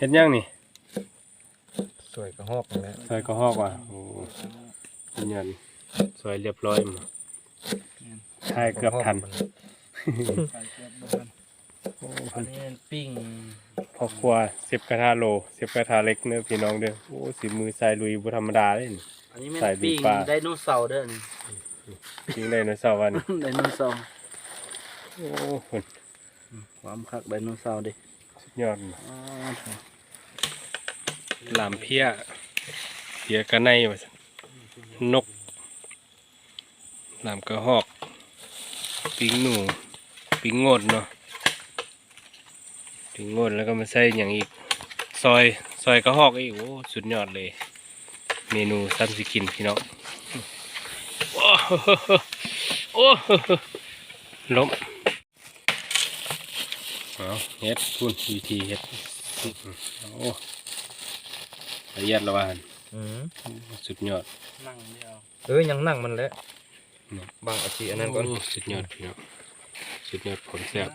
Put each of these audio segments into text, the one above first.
ເຮັດຫຍັງນີ້? ຊອຍກະຮອກນັ້ນແຫຼະ. ຊອຍກະຮອກຫວາ? ໂອ້ ເປັນຫຍັງ ຊອຍລຽບຮ້ອຍ ຖ່າຍເກືອບທັນ. ໂອ້ ອັນນີ້ປີ້ງ ພໍ່ຄົວເຊັບກະທະໂຫຼ ເຊັບກະທະເຫຼັກເດີພີ່ນ້ອງເດີ. ໂອ້ ສີມືຊາຍລຸຍບໍ່ທຳມະດາເດ້ນີ້. ອັນນີ້ແມ່ນ ສາຍລຸຍປ່າ ປີ້ງໄດໂນເສົາເດີນີ້. ປີ້ງໄດໂນເສົາຫວານີ້? ໄດໂນເສົາ. ໂອ້ ຄວາມຄັກໄດໂນເສົາເດ້ ສຸດຍອດ. ຫຼາມເພຍ ເພຍກະໄນວ່າຊັ້ນ ນົກ ຫຼາມກະຮອກ ປີ້ງໜູ ປີ້ງງົດເນາະ ປີ້ງງົດ ແລ້ວກໍມາໃສ່ຫຍັງອີກ ຊອຍ ຊອຍກະຮອກອີກ. ໂອ້ ສຸດຍອດເລີຍ ເມນູຊ່ຳຊິກິນພີ່ນ້ອງ. ໂອ້ ໂອ້ ລົ້ມ. ເອົາ ເຮັດພຸ້ນ ວິທີເຮັດ. ໂອ້ ລະອຽດລະຫວ່າງ. ອືມ ສຸດຍອດ. ນັ່ງດຽວ ເອີ ຍັງນັ່ງມັນແຫຼະ. ບັງອາຊີອັນນັ້ນກ່ອນ. ໂອ້ ສຸດຍອດພີ່ນ້ອງ ສຸດຍອດຄວາມແຊບ.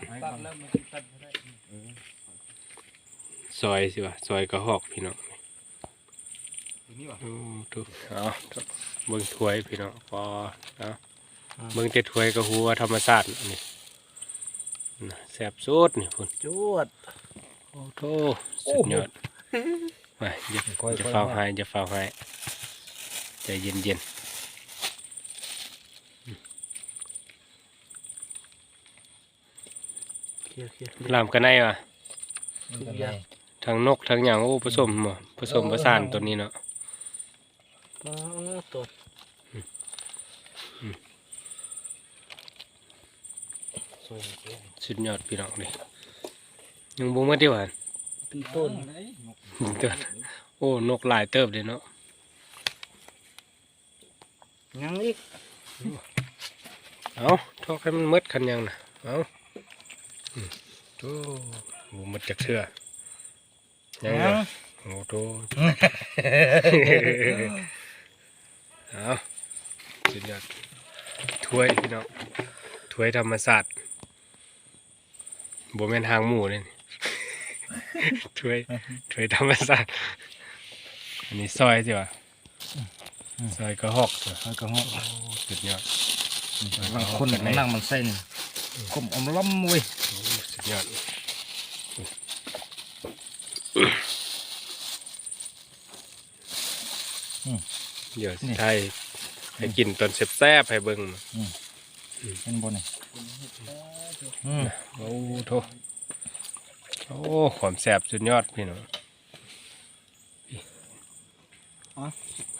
ຊອຍຊິວ່າ ຊອຍກະຮອກພີ່ນ້ອງ. ໂອ້ ທຸກ ເອົາ ເບິ່ງຖ້ວຍພີ່ນ້ອງ. ພໍ ເອົາ ເບິ່ງແຕ່ຖ້ວຍກໍຮູ້ວ່າທຳມະຊາດນີ້ ແຊບສຸດນີ້ພຸ້ນ. ຈວດ ໂອ້ໂທ ສຸດຍອດ. ມາ ຢ່າ ຢ່າຟ້າວໃຫ້ ຢ່າຟ້າວໃຫ້ ໃຈເຢັນໆ. ຫຼາມກະໄນຫວາ? ທັງນົກທັງຫຍັງ. ໂອ້ ປະສົມບໍ່ ປະສົມປະສານໂຕນີ້ເນາະ. ປາດໂທ້ ອືມ ສຸດຍອດພີ່ນ້ອງເດ້. ຍັງບໍ່ໝົດຕິຫວາ? ເປັນໂຕນ ເປັນໂຕນ. ໂອ້ ນົກຫຼາຍເຕີບເດ້ເນາະ. ຍັງອີກ. ເອົາ ຖອກໃຫ້ມັນໝົດຄັນຍັງນະ. ເອົາ ອືມ ໂອ້ ບໍ່ໝົດຈັກເທື່ອ. ຍັງຢູ່. ຍັງ. ໂອ້ໂທ ເອົາ ສຸດຍອດ. ຖ້ວຍພີ່ນ້ອງ ຖ້ວຍທຳມະຊາດ. ບໍ່ແມ່ນຫາງໝູເດ້ ຖ້ວຍ ຖ້ວຍທຳມະຊາດ. ອັນນີ້ຊອຍຊິຫວາ? ອືມ ຊອຍກະຮອກ ຊອຍກະຮອກ. ໂອ້ ສຸດຍອດ. ອືມ ກຳລັງຄົນ ກຳລັງມັນໃສ່ນີ້ ອືມ ຂົມອຳລຳເວີຍ. ໂອ້ ສຸດຍອດ. ອືມ ດຽວຊິຖ່າຍໃຫ້ກິນຕອນແຊບໆໃຫ້ເບິ່ງ. ອືມ ເຫັນບໍ່ນີ້? ອືມ ໂອ້ໂທ ໂອ້ ຄວາມແຊບສຸດຍອດພີ່ນ້ອງ.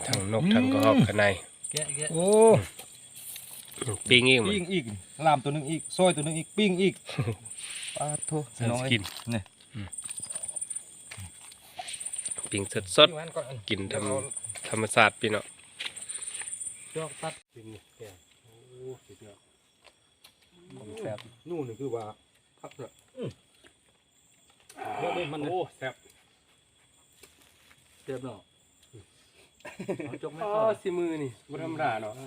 ທັງນົກ ອືມ ທັງກະຮອກກະໄນ. ແກະ ແກະ. ໂອ້ ປີ້ງອີກ ປີ້ງອີກ. ລາມໂຕໜຶ່ງອີກ ຊອຍໂຕໜຶ່ງອີກ ປີ້ງອີກ. ປາດໂທ ພີ່ນ້ອງເອີຍ ກິນ ນີ້ ອືມ ປີ້ງສົດໆ ກິນທຳ ທຳມະຊາດພີ່ນ້ອງ. ຈອກຕັດ ກິນແກງ. ໂອ້ ສຸດຍອດ ຄວາມແຊບ. ໜູນີ້ຄືວ່າຄັກເນາະ. ອືມ ເບິ່ງມັນ ໂອ້ ແຊບ ແຊບເນາະ. ເອົາ ຈົກແມ່. ອໍ ສີມືນີ້ບໍ່ທຳມະດາເນາະ. ເອີ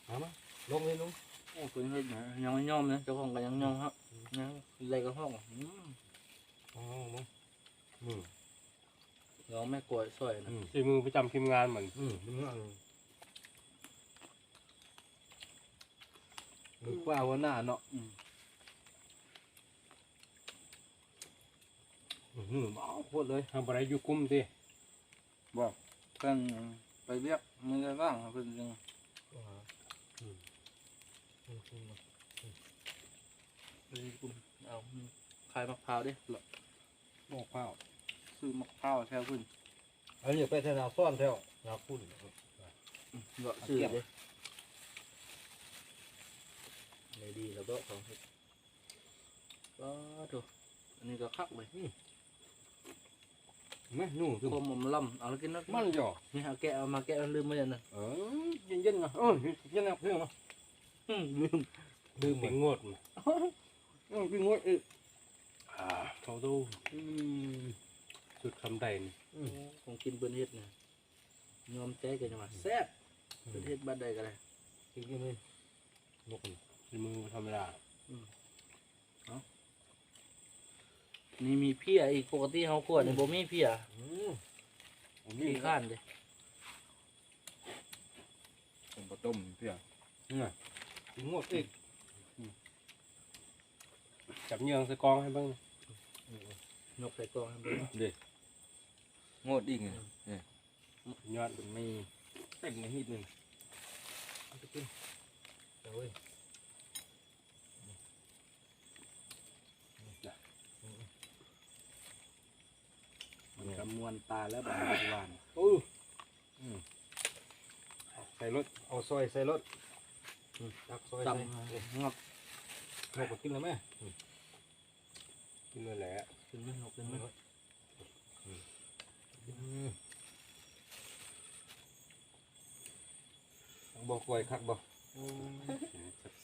ເອົາມາ ລົງເລີຍລຸງ. ໂອ້ ເພິ່ນເຮັດຫຍັງຍັງຍອມເນາະ ເຈົ້າຂອງກໍຍັງຍອມເນາະ. ອືມ ຍັງໄດ້ກະຮອກ. ອືມ ເອົາມາ ອືມ ລອງແມ່ກວຍຊ່ອຍນະ. ອືມ ສີມືປະຈຳທີມງານມັນ. ອືມ ທີມງານ ມືຂວາຫົວໜ້າເນາະ. ອືມ ອືມ ເບົາໂຄດເລີຍ. ເຮົາບໍ່ໄດ້ຢູ່ກຸ່ມຕິ? ບໍ່ ເພິ່ນໄປວຽກ ມື້ໃດວ່າງເພິ່ນຈຶ່ງ. ອືມ ເອົາ ຂາຍໝາກພ້າວເດ້. ໝາກພ້າວ ຊື້ໝາກພ້າວແຖວພຸ້ນ. ອັນນີ້ໄປແຖວນາຊ້ອນແຖວນາຄຸນ ເລາະຊື້ເດ້. ໄດ້ດີແລ້ວເບາະເຂົາເຮັດ. ປາດໂທ ອັນນີ້ກໍຄັກເວີຍ. ອືມ ແມ່ນໜູ ຂົມອຳລຳ. ເອົາລະກິນນະ ມັນຫຍໍ້ ນີ້ຫາແກະເອົາມາແກະ ລືມໄວ້ນັ້ນ. ເອີ ເຢັນໆນະ. ເອີ ເຢັນນະ ເພິ່ນມາ. ອືມ ລືມ ລືມ ປີ້ງງົດ. ເອີ ປີ້ງງົດອີກ. ອາ ເຂົ້າຕູ້. ອືມ ສຸດຄຳໃດນີ້. ອືມ ຂອງກິນເພິ່ນເຮັດນະ ຍອມໃຈກັນຫຍັງວ່າແຊບ. ອືມ ເພິ່ນເຮັດບາດໃດກໍໄດ້ ກິນກິນເລີຍ. ນົກນີ້ ສີມືບໍ່ທຳມະດາ. ອືມ ເອົາ. ນີ້ມີເພຍອີກ ປົກກະຕິເຮົາຂົ້ວນີ້ ອືມ ບໍ່ມີເພຍ ອືມ ຂີ້ຄ້ານເດ້ ຕົ້ມ ປາຕົ້ມເພຍ ນີ້ນະ ກິນງວດອີກ ອືມ ຈັບເຫຍື່ອງໃສ່ກອງໃຫ້ເບິ່ງ ຍົກໃສ່ກອງໃຫ້ເບິ່ງ ເດ້ ງວດອີກນີ້ ອືມ ເດ້ ຍອດມັນມີເຕັມໃນຮີດໜຶ່ງ ເອົາໄປກິນ ເອົາເວີຍ ມັນກະມ່ວນຕາແລ້ວບາດນີ້ຫວານ ໂອ້ ອືມ ໃສ່ລົດ ເອົາຊອຍໃສ່ລົດ ອືມ ຕັກຊອຍໃສ່ ຕຳ ນີ້ ງົບ ນົກກະກິນແລ້ວແມ ອືມ ກິນແລ້ວແຫຼະ ກິນແມ່ ນົກກິນແມ່ ອືມ ອືມ ບໍ່ ກ້ອຍຄັກບໍ່ ອືມ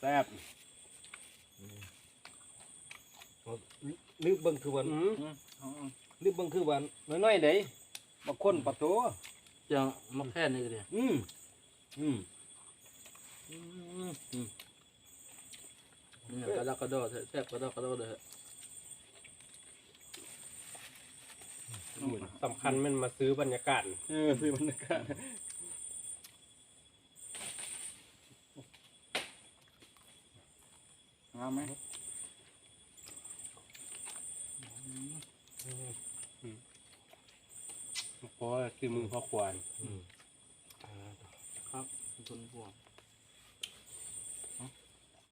ແຊບໆ ອືມ ລືບເບິ່ງຄືວ່າ ອືມ ອືມ ລືບເບິ່ງຄືວ່ານ້ອຍໆເດ້ ບາງຄົນ ອືມ ປະໂທ ຈັ່ງໝາກແຄນນີ້ເດ້ ອືມ ອືມ ອືມ ອືມ ນີ້ກະດອກກະດໍແທ້ ແຊບກະດອກກະດໍເດີ້ ສຳຄັນແມ່ນມາຊື້ບັນຍາກາດ ເອີ ຊື້ບັນຍາກາດ ງາມໄໝ ອືມ ພໍກິນມື້ພໍຄວນ ອືມ ຄັກ ຄົນພວກ